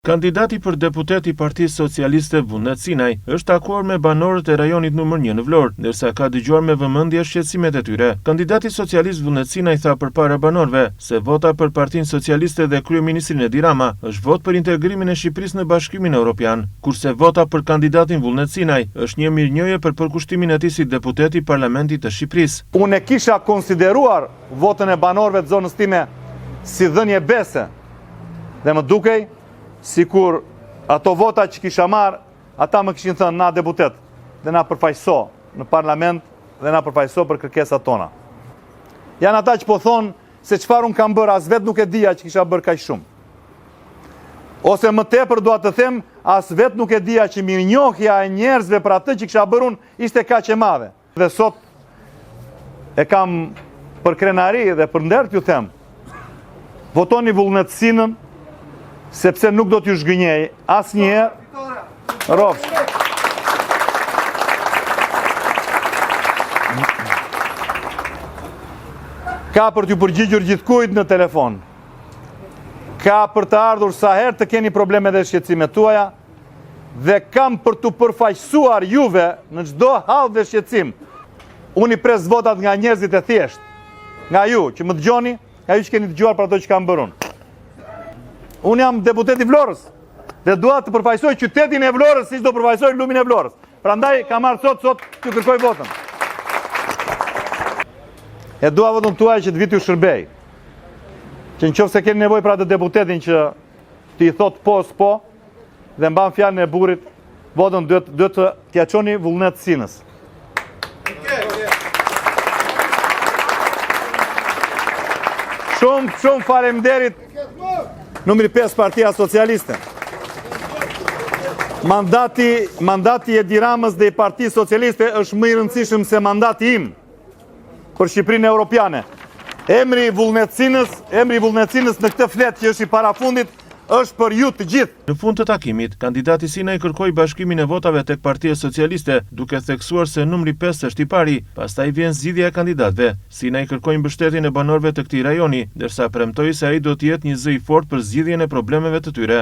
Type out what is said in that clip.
Kandidati për deputet i Partisë Socialiste Vullnet Sinaj është takuar me banorët e rajonit numër një në Vlorë, ndërsa ka dëgjuar me vëmendje shqetësimet e tyre. Kandidati socialist Vullnet Sinaj tha përpara banorëve se vota për Partinë Socialiste dhe kryeministrin Edi Rama është votë për integrimin e Shqipërisë në Bashkimin Europian, kurse vota për kandidatin Vullnet Sinaj është një mirënjohje për përkushtimin e tij si deputet i Parlamentit të Shqipërisë. Unë e kisha konsideruar votën e banorëve të zonës time si dhënie bese Dhe më dukej sikur ato vota që kisha marrë, ata më kishin thënë na deputet dhe na përfaqëso në parlament dhe na përfaqëso për kërkesat tona. Janë ata që po thonë se çfarë unë kam bërë, as vetë nuk e dija që kisha bërë kaq shumë. Ose më tepër dua të them, as vetë nuk e dija që mirënjohja e njerëzve për atë që kisha bërë unë ishte kaq e madhe. Dhe sot e kam për krenari dhe për nder t'ju them, votoni Vullnet Sinën, sepse nuk do t'ju zhgënjej asnjëherë. Rrofsh. Ka për t'ju përgjigjur gjithkujt në telefon. Ka për të ardhur sa herë të keni probleme dhe shqetësimet tuaja, dhe kam për t'ju përfaqësuar juve në çdo hall dhe shqetësim. Unë i pres votat nga njerëzit e thjeshtë, nga ju që më dëgjoni, nga ju që keni dëgjuar për ato që kam bërë unë. Unë jam deputet i Vlorës dhe dua të përfaqësoj qytetin e Vlorës siç do përfaqësoj lumin e Vlorës. Prandaj kam ardhur sot sot t'ju kërkoj votën. E dua votën tuaj që të vij t'ju shërbej. Që në qoftë se keni nevojë për atë deputetin që t'i thotë po, s'po, dhe mban fjalën e burrit, votën duhet duhet të t'ia çoni Vullnet Sinës. Shumë, shumë faleminderit. Numri 5 Partia Socialiste. Mandati, mandati i Edi Ramës dhe i Partisë Socialiste është më i rëndësishëm se mandati im. për Shqipërinë Europiane. Emri i Vullnet Sinës, emri i Vullnet Sinës në këtë fletë që është i parafundit, është për ju të gjithë. Në fund të takimit, kandidati Sinaj kërkoi bashkimin e votave tek Partia Socialiste, duke theksuar se numri 5 është i pari, pastaj vjen zgjidhja e kandidatëve. Sinaj kërkoi mbështetjen e banorëve të këtij rajoni, ndërsa premtoi se ai do të jetë një zë i fortë për zgjidhjen e problemeve të tyre.